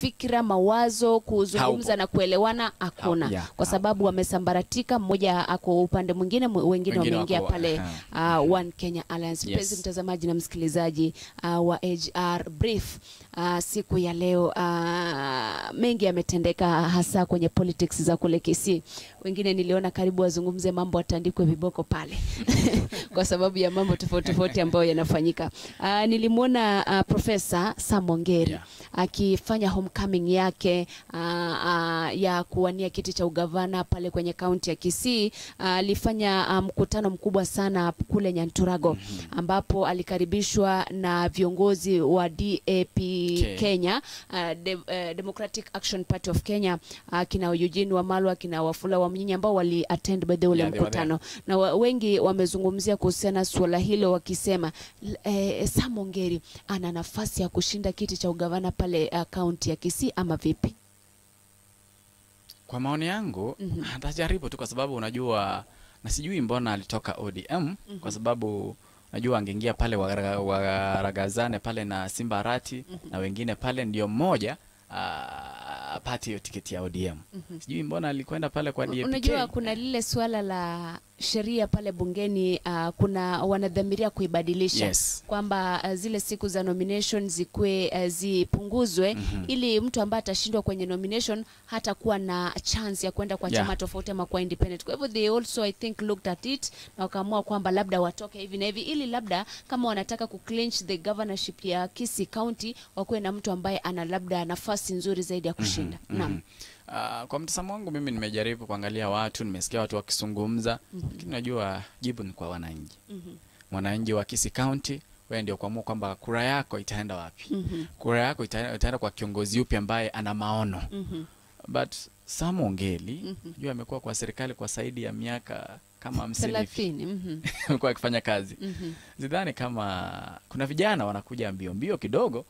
Fikira, mawazo, kuzungumza Haupo. Na kuelewana hakuna, kwa sababu wamesambaratika, mmoja ako upande mwingine, wengine Wengine wameingia wako- pale One Kenya Alliance. Mpenzi mtazamaji na msikilizaji wa HR Brief, siku ya leo mengi yametendeka, hasa kwenye politics za kule Kisii. Wengine niliona karibu wazungumze mambo watandikwe viboko pale kwa sababu ya mambo tofauti tofauti ambayo yanafanyika. Nilimwona Profesa Sam Ongeri akifanya homecoming yake ya kuwania kiti cha ugavana pale kwenye kaunti ya Kisii. Alifanya mkutano mkubwa sana kule Nyanturago, ambapo alikaribishwa na viongozi wa DAP Kenya, Democratic Action Party of Kenya, kina Eugene Wamalwa, kina Wafula Wamunyinyi ambao wali attend by the ule Yeah, they were there. mkutano, na wengi wamezungumzia kuhusiana na suala hilo wakisema Sam Ongeri ana nafasi ya kushinda kiti cha ugavana pale kaunti ya Kisii ama vipi? Kwa maoni yangu, atajaribu tu kwa sababu unajua, na sijui mbona alitoka ODM, kwa sababu unajua angeingia pale waragazane pale na Simba Arati na wengine pale, ndio mmoja apate hiyo tiketi ya ODM. Sijui mbona alikwenda pale kwa DAPK. Unajua kuna lile suala la sheria pale bungeni, kuna wanadhamiria kuibadilisha kwamba zile siku za nomination zikuwe zipunguzwe ili mtu ambaye atashindwa kwenye nomination hatakuwa na chance ya kwenda kwa chama tofauti ama kwa independent. Kwa hivyo they also, I think, looked at it na wakaamua kwamba labda watoke hivi na hivi ili labda kama wanataka kuclinch the governorship ya Kisii County, wakuwe na mtu ambaye ana labda nafasi nzuri zaidi ya kushinda. Naam. Kwa mtazamo wangu mimi nimejaribu kuangalia watu, nimesikia watu wakizungumza, lakini najua jibu ni kwa wananchi. Mwananchi wa Kisii County, wewe ndio kuamua kwamba kura yako itaenda wapi. Kura yako itaenda kwa kiongozi yupi ambaye ana maono. But Sam Ongeri, najua amekuwa kwa serikali kwa zaidi ya miaka kama 50 hivi. 30. Amekuwa akifanya kazi. Sidhani kama kuna vijana wanakuja mbio mbio kidogo.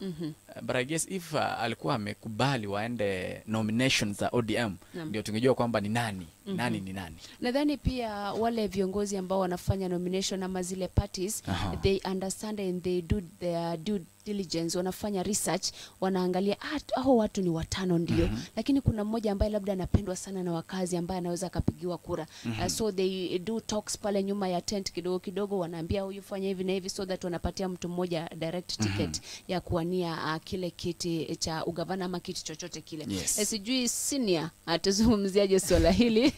But I guess if alikuwa amekubali waende nominations za ODM, ndio tungejua kwamba ni nani, nani ni nani. Nadhani pia wale viongozi ambao wanafanya nomination ama zile parties, they understand and they do their due diligence, wanafanya research, wanaangalia, hao watu ni watano ndio, lakini kuna mmoja ambaye labda anapendwa sana na wakazi ambaye anaweza akapigiwa kura. So they do talks pale nyuma ya tent kidogo kidogo, wanaambia huyu fanya hivi na hivi, so that wanapatia mtu mmoja direct ticket ya kuwania kile kiti cha ugavana ama kiti chochote kile. Sijui senior atazungumziaje swala hili.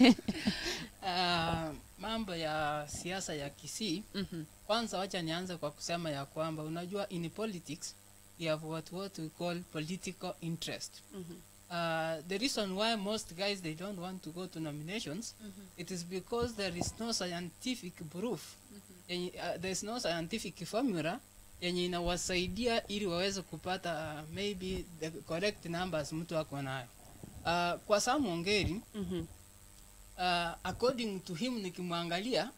Mambo ya siasa ya Kisii, kwanza wacha nianze kwa kusema ya kwamba unajua in politics we have what we call political interest. The reason why most guys, they don't want to go to nominations, it is because there is no scientific proof yenye, there is no scientific formula yenye inawasaidia ili waweze kupata maybe the correct numbers mtu ako nayo. Kwa Sam Ongeri, according to him, nikimwangalia,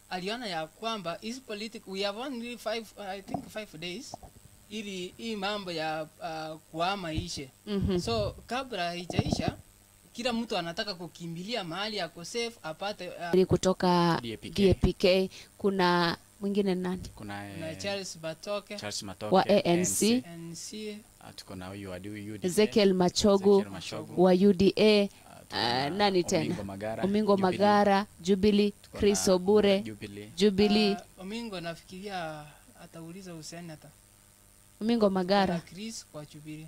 aliona ya kwamba his politic, we have only five, I think 5 days ili hii mambo ya kuama ishe. So kabla haijaisha, kila mtu anataka kukimbilia mahali ako safe apate Kutoka DAPK. DAPK kuna mwingine nani? Kuna na Charles Batoke. Charles Matoke. Wa ANC. NC. Tuko na huyu wa UDA. Ezekiel Machogu. Ezekiel Machogu. Wa UDA. Tuko na Nani tena? Omingo Magara, Omingo Jubilee. Magara, Jubilee. Tuko Chris na Obure. Jubilee. Jubilee. Omingo nafikiria atauliza useneta. Omingo Magara. Na Chris kwa Jubilee.